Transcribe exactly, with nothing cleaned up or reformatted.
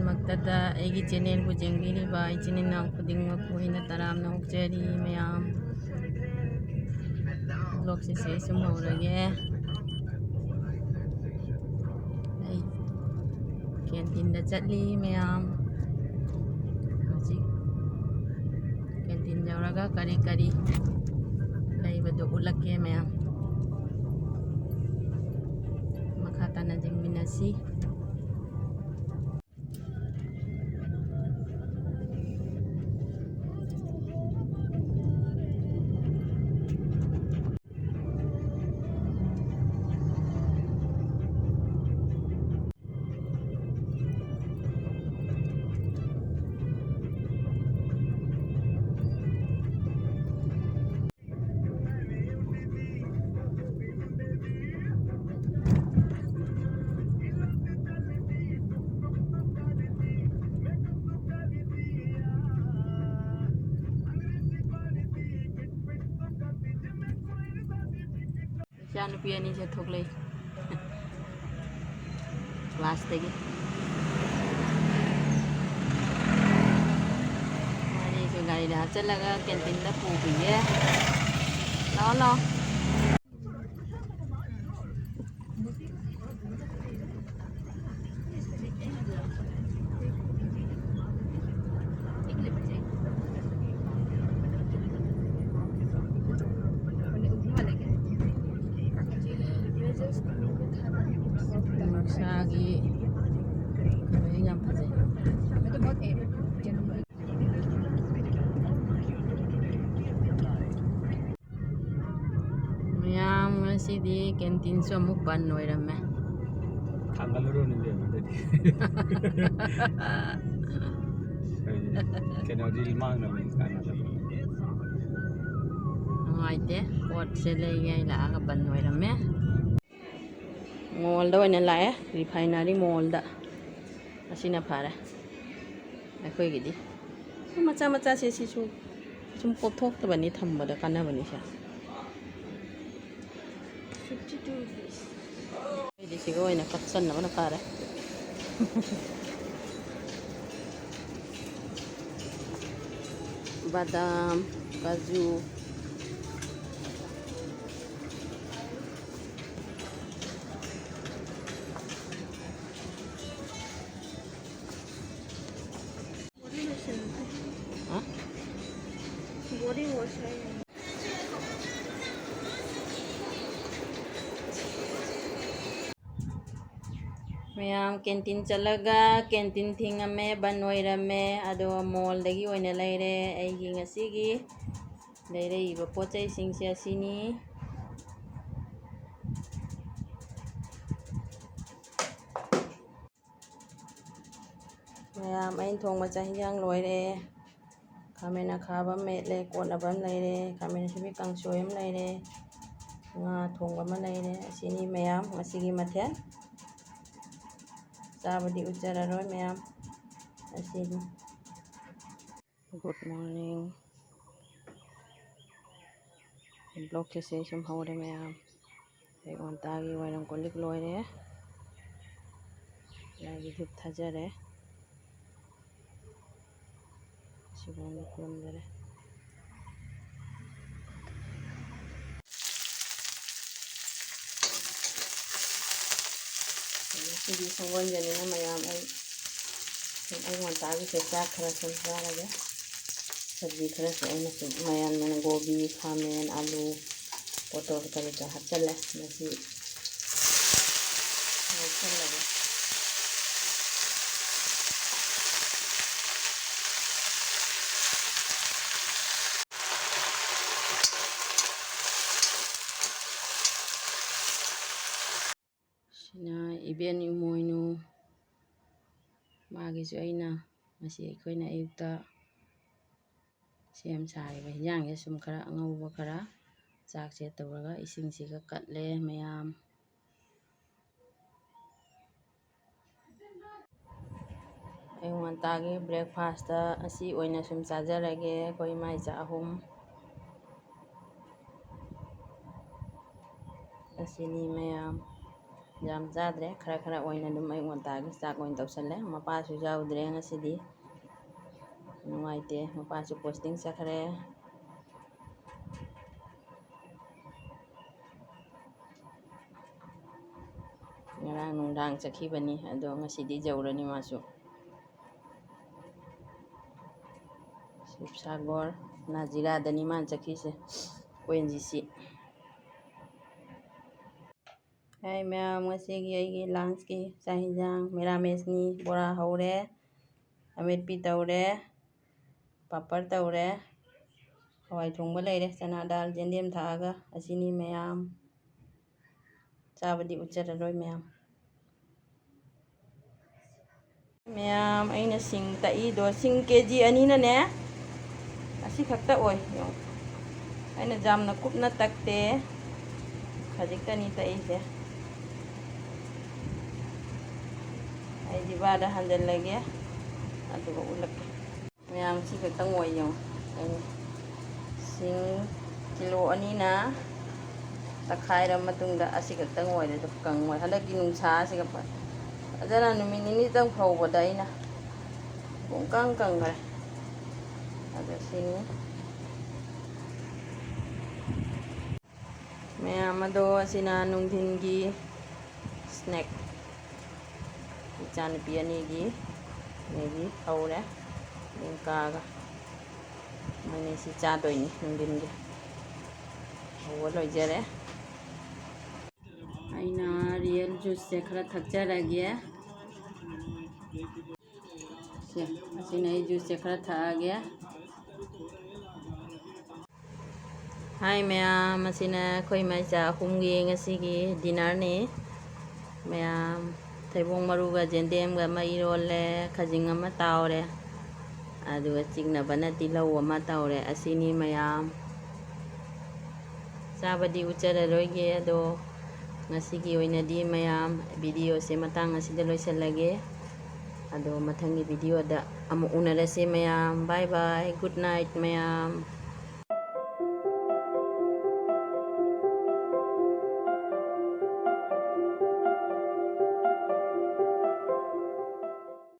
ꯃꯛꯇꯗ ꯑꯩꯒꯤ ꯆꯦꯅꯦꯜꯕꯨ ꯌꯦꯡꯕꯤꯔꯤꯕ ꯏꯆꯤꯟ ꯏꯅꯥꯎ ꯈꯨꯗꯤꯡꯃꯛꯄꯨ ꯑꯩꯅ ꯇꯔꯥꯝꯅ ꯑꯣꯛꯆꯔꯤ ꯃꯌꯥꯝ꯫ ꯕ꯭ꯂꯣꯛꯁꯤꯁꯨ ꯑꯩ ꯁꯨꯝ ꯍꯧꯔꯒꯦ꯫ ꯑꯩ ꯀꯦꯟꯇꯤꯟꯗ ꯆꯠꯂꯤ ꯃꯌꯥꯝ꯫ ꯍꯧꯖꯤꯛ ꯀꯦꯟꯇꯤꯟ ꯌꯧꯔꯒ ꯀꯔꯤ ꯀꯔꯤ ꯂꯩꯕꯗꯨ ꯎꯠꯂꯛꯀꯦ ꯃꯌꯥꯝ꯫ ꯃꯈꯥ ꯇꯥꯅ ꯌꯦꯡꯃꯤꯟꯅꯁꯤ꯫ ꯏꯆꯥ ꯅꯨꯄꯤ ꯑꯅꯤꯁꯦ ꯊꯣꯛꯂꯛꯏ ꯀ꯭ꯂꯥꯁꯇꯒꯤ꯫ ꯑꯅꯤꯁꯨ ꯒꯥꯔꯤꯗ ꯍꯥꯞꯆꯤꯜꯂꯒ ꯀꯦꯟꯇꯤꯟꯗ ꯄꯨꯈꯤꯒꯦ꯫ ꯂꯥꯛꯑꯣ, ꯂꯥꯛꯑꯣ꯫ ꯅꯨꯡꯁꯥꯒꯤ ꯀꯩꯅꯣ ꯌꯥꯝ ꯐꯖꯩ꯫ ꯃꯌꯥꯝ ꯉꯁꯤꯗꯤ ꯀꯦꯟꯇꯤꯟꯁꯨ ꯑꯃꯨꯛ ꯕꯟ ꯑꯣꯏꯔꯝꯃꯦ꯫ ꯊꯥꯡꯒꯠꯂꯨꯔꯣꯅꯦ ꯏꯕꯦꯝꯃ, ꯑꯗꯨꯗꯤ꯫ ꯀꯩꯅꯣ, ꯔꯤꯜ ꯃꯥꯡꯅꯕꯅꯤ ꯀꯥꯟꯅꯗꯕ꯫ ꯅꯨꯡꯉꯥꯏꯇꯦ, ꯄꯣꯠꯁꯦ ꯂꯩꯉꯩ ꯂꯥꯛꯑꯒ ꯕꯟ ꯑꯣꯏꯔꯝꯃꯦ꯫ ꯃꯣꯜꯗ ꯑꯣꯏꯅ ꯂꯥꯛꯑꯦ, ꯔꯤꯐꯥꯏꯅꯔꯤ ꯃꯣꯜꯗ꯫ ꯑꯁꯤꯅ ꯐꯔꯦ ꯑꯩꯈꯣꯏꯒꯤꯗꯤ꯫ ꯃꯆꯥ ꯃꯆꯥꯁꯦ ꯁꯤꯁꯨ ꯁꯨꯝ ꯀꯣꯛꯊꯣꯛꯇꯕꯅꯤ, ꯊꯝꯕꯗ ꯀꯥꯟꯅꯕꯅꯤ ꯁꯦ꯫ ꯑꯩꯗꯤ ꯁꯤꯒ ꯑꯣꯏꯅ ꯀꯛꯁꯟꯅꯕꯅ ꯐꯔꯦ꯫ ꯕꯗꯥꯝ, ꯀꯥꯖꯨ꯫ ꯍꯥ? ꯃꯌꯥꯝ, ꯀꯦꯟꯇꯤꯟ ꯆꯠꯂꯒ ꯀꯦꯟꯇꯤꯟ ꯊꯤꯡꯉꯝꯃꯦ, ꯕꯟ ꯑꯣꯏꯔꯝꯃꯦ꯫ ꯑꯗꯣ ꯃꯣꯜꯗꯒꯤ ꯑꯣꯏꯅ ꯂꯩꯔꯦ꯫ ꯑꯩꯒꯤ ꯉꯁꯤꯒꯤ ꯂꯩꯔꯛꯏꯕ ꯄꯣꯠ ꯆꯩꯁꯤꯡꯁꯦ ꯑꯁꯤꯅꯤ꯫ ꯃꯌꯥꯝ, ꯑꯩꯅ ꯊꯣꯡꯕ ꯆꯥꯛ ꯍꯤꯟꯖꯥꯡ ꯂꯣꯏꯔꯦ꯫ ꯈꯥꯃꯦꯟ ꯑꯈꯥꯕ ꯑꯃ ꯃꯦꯠꯂꯦ, ꯀꯣꯠꯅꯕ ꯑꯃ ꯂꯩꯔꯦ, ꯈꯥꯃꯦꯟ ꯑꯁꯤꯟꯕꯤ ꯀꯥꯡꯁꯣꯏ ꯑꯃ ꯂꯩꯔꯦ, ꯉꯥ ꯊꯣꯡꯕ ꯑꯃ ꯂꯩꯔꯦ꯫ ꯑꯁꯤꯅꯤ ꯃꯌꯥꯝ ꯉꯁꯤꯒꯤ ꯃꯊꯦꯜ꯫ ꯆꯥꯕꯗꯤ ꯎꯠꯆꯔꯔꯣꯏ ꯃꯌꯥꯝ꯫ ꯑꯁꯤꯅꯤ꯫ Good morning꯫ Vlogꯁꯦ ꯁꯨꯝ ꯍꯧꯔꯦ ꯃꯌꯥꯝ꯫ ꯑꯌꯨꯛ ꯉꯟꯇꯥꯒꯤ ꯋꯥꯏꯔꯝ ꯀꯣꯜ ꯂꯤꯛ ꯂꯣꯏꯔꯦ꯫ ꯂꯥꯏꯒꯤ ꯙꯨꯞ ꯊꯥꯖꯔꯦ꯫ ꯁꯤꯕꯣꯡꯗ ꯈꯨꯔꯨꯝꯖꯔꯦ꯫ ꯉꯁꯤꯗꯤ ꯁꯪꯒꯣꯜꯁꯦꯟꯅꯤꯅ ꯃꯌꯥꯝ ꯑꯩ ꯁꯨꯝ ꯑꯌꯨꯛ ꯉꯟꯇꯥꯒꯤꯁꯦ ꯆꯥꯛ ꯈꯔ ꯁꯨꯝ ꯆꯥꯔꯒꯦ꯫ ꯁꯕꯖꯤ ꯈꯔꯁꯨ ꯑꯩꯅ ꯁꯨꯝ ꯃꯌꯥꯟ ꯃꯌꯥꯟ ꯀꯣꯕꯤ, ꯈꯥꯃꯦꯟ, ꯑꯂꯨ, ꯄꯣꯇꯣꯜ ꯀꯔꯤ ꯀꯔꯥ ꯍꯥꯞꯆꯜꯂꯦ꯫ ꯃꯁꯤ ꯉꯧꯁꯜꯂꯒꯦ꯫ ꯁꯤꯅ ꯏꯕꯦꯟ ꯏꯃꯣꯏꯅꯨ꯫ ꯃꯥꯒꯤꯁꯨ ꯑꯩꯅ ꯉꯁꯤ ꯑꯩꯈꯣꯏꯅ ꯑꯌꯨꯛꯇ ꯁꯦꯝ ꯁꯥꯔꯤꯕ ꯍꯤꯟꯖꯥꯡꯁꯦ ꯁꯨꯝ ꯈꯔ ꯑꯉꯧꯕ ꯈꯔ ꯆꯥꯛꯁꯦ ꯇꯧꯔꯒ ꯏꯁꯤꯡꯁꯤꯒ ꯀꯠꯂꯦ ꯃꯌꯥꯝ꯫ ꯑꯌꯨꯛ ꯉꯟꯇꯥꯒꯤ breakfastꯇ ꯑꯁꯤ ꯑꯣꯏꯅ ꯁꯨꯝ ꯆꯥꯖꯔꯒꯦ꯫ ꯑꯩꯈꯣꯏ ꯏꯃꯥ ꯏꯆꯥ ꯑꯍꯨꯝ꯫ ꯑꯁꯤꯅꯤ ꯃꯌꯥꯝ꯫ ꯌꯥꯝ ꯆꯥꯗ꯭ꯔꯦ, ꯈꯔ ꯈꯔ ꯑꯣꯏꯅ ꯑꯗꯨꯝ ꯑꯌꯨꯛ ꯉꯟꯇꯥꯒꯤ ꯆꯥꯛ ꯑꯣꯏꯅ ꯇꯧꯁꯜꯂꯦ꯫ ꯃꯄꯥꯁꯨ ꯌꯥꯎꯗ꯭ꯔꯦ ꯉꯁꯤꯗꯤ꯫ ꯅꯨꯡꯉꯥꯏꯇꯦ, ꯃꯄꯥꯁꯨ posting ꯆꯠꯈ꯭ꯔꯦ꯫ ꯉꯔꯥꯡ ꯅꯨꯡꯗꯥꯡ ꯆꯠꯈꯤꯕꯅꯤ, ꯑꯗꯣ ꯉꯁꯤꯗꯤ ꯌꯧꯔꯅꯤ ꯃꯥꯁꯨ꯫ ꯁꯤꯕꯁꯥꯒꯣꯔ, ꯅꯥꯖꯤꯔꯥꯗꯅꯤ ꯃꯥꯅ ꯆꯠꯈꯤꯁꯦ, ꯑꯣ ꯑꯦꯟ ꯖꯤ ꯁꯤ꯫ ꯍꯥꯏ ꯃꯌꯥꯝ, ꯉꯁꯤꯒꯤ ꯑꯩꯒꯤ lunchꯀꯤ ꯆꯥꯛ ꯍꯦꯟꯖꯥꯡ ꯃꯦꯔꯥꯃꯦꯁꯅꯤ꯫ ꯕꯣꯔꯥ ꯍꯧꯔꯦ, ꯑꯃꯦꯠꯄꯤ ꯇꯧꯔꯦ, ꯄꯥꯄꯔ ꯇꯧꯔꯦ, ꯍꯋꯥꯏ ꯊꯣꯡꯕ ꯂꯩꯔꯦ, ꯆꯅꯥ ꯗꯥꯜ, ꯌꯦꯟꯗꯦꯝ ꯊꯥꯛꯑꯒ꯫ ꯑꯁꯤꯅꯤ ꯃꯌꯥꯝ꯫ ꯆꯥꯕꯗꯤ ꯎꯠꯆꯔꯔꯣꯏ ꯃꯌꯥꯝ꯫ ꯃꯌꯥꯝ, ꯑꯩꯅ ꯁꯤꯡ ꯇꯛꯏꯗꯣ, ꯁꯤꯡ ꯀꯦ ꯖꯤ ꯑꯅꯤꯅꯅꯦ, ꯑꯁꯤ ꯈꯛꯇ ꯑꯣꯏ꯫ ꯌꯦꯡꯉꯨ꯫ ꯑꯩꯅ ꯌꯥꯝꯅ ꯀꯨꯞꯅ ꯇꯛꯇꯦ, ꯈꯖꯤꯛꯇꯅꯤ ꯇꯛꯏꯁꯦ꯫ ꯑꯩ ꯗꯤꯕꯥꯗ ꯍꯟꯖꯜꯂꯒꯦ, ꯑꯗꯨꯒ ꯎꯠꯂꯛꯀꯦ꯫ ꯃꯌꯥꯝ, ꯁꯤ ꯈꯛꯇꯪ ꯑꯣꯏ ꯌꯦꯡꯉꯨ꯫ ꯑꯩꯅ ꯁꯤꯡ ꯀꯤꯂꯣ ꯑꯅꯤꯅ ꯇꯛꯈꯥꯏꯔ ꯃꯇꯨꯡꯗ ꯑꯁꯤ ꯈꯛꯇꯪ ꯑꯣꯏꯔꯦ꯫ ꯑꯗꯨ ꯀꯪꯉꯣꯏ꯫ ꯍꯟꯗꯛꯀꯤ ꯅꯨꯡꯁꯥꯁꯤꯒ ꯐ-, ꯐꯖꯅ ꯅꯨꯃꯤꯠ ꯅꯤꯅꯤꯇꯪ ꯐꯧꯕꯗ ꯑꯩꯅ ꯄꯨꯡꯀꯪ ꯀꯪꯈ꯭ꯔꯦ꯫ ꯑꯗꯣ ꯁꯤꯅꯤ꯫ ꯃꯌꯥꯝ ꯑꯗꯣ, ꯑꯁꯤꯅ ꯅꯨꯡꯊꯤꯟꯒꯤ snack꯫ ꯏꯆꯥꯅꯨꯄꯤ ꯑꯅꯤꯒꯤ ꯃꯦꯒꯤ ꯍꯧꯔꯦ꯫ ꯑꯗꯨꯝ ꯀꯥꯒ ꯃꯣꯏꯅꯤ ꯁꯤ ꯆꯥꯗꯣꯏꯅꯤ ꯅꯨꯡꯊꯤꯟꯒꯤ꯫ ꯍꯧꯕ ꯂꯣꯏꯖꯔꯦ꯫ ꯑꯩꯅ real juiceꯁꯦ ꯈꯔ ꯊꯛꯆꯔꯒꯦ꯫ ꯁꯦ, ꯑꯁꯤꯅ ꯑꯩ juiceꯁꯦ ꯈꯔ ꯊꯛꯑꯒꯦ꯫ ꯍꯥꯏ ꯃꯌꯥꯝ, ꯑꯁꯤꯅ ꯑꯩꯈꯣꯏ ꯏꯃꯥ ꯏꯆꯥ ꯑꯍꯨꯝꯒꯤ ꯉꯁꯤꯒꯤ dinnerꯅꯤ꯫ ꯃꯌꯥꯝ, ꯊꯩꯕꯣꯡ ꯃꯔꯨꯒ ꯌꯦꯟꯗꯦꯝꯒ ꯑꯃ ꯏꯔꯣꯜꯂꯦ, ꯈꯖꯤꯡ ꯑꯃ ꯇꯥꯎꯔꯦ, ꯑꯗꯨꯒ ꯆꯤꯛꯅꯕꯅ ꯇꯤꯜꯍꯧ ꯑꯃ ꯇꯧꯔꯦ꯫ ꯑꯁꯤꯅꯤ ꯃꯌꯥꯝ꯫ ꯆꯥꯕꯗꯤ ꯎꯠꯆꯔꯔꯣꯏꯒꯦ, ꯑꯗꯣ ꯉꯁꯤꯒꯤ ꯑꯣꯏꯅꯗꯤ ꯃꯌꯥꯝ videoꯁꯦ ꯃꯇꯥꯡ ꯑꯁꯤꯗ ꯂꯣꯏꯁꯤꯜꯂꯒꯦ꯫ ꯑꯗꯣ ꯃꯊꯪꯒꯤ videoꯗ ꯑꯃꯨꯛ ꯎꯅꯔꯁꯦ ꯃꯌꯥꯝ꯫ Bye bye, good night ꯃꯌꯥꯝ꯫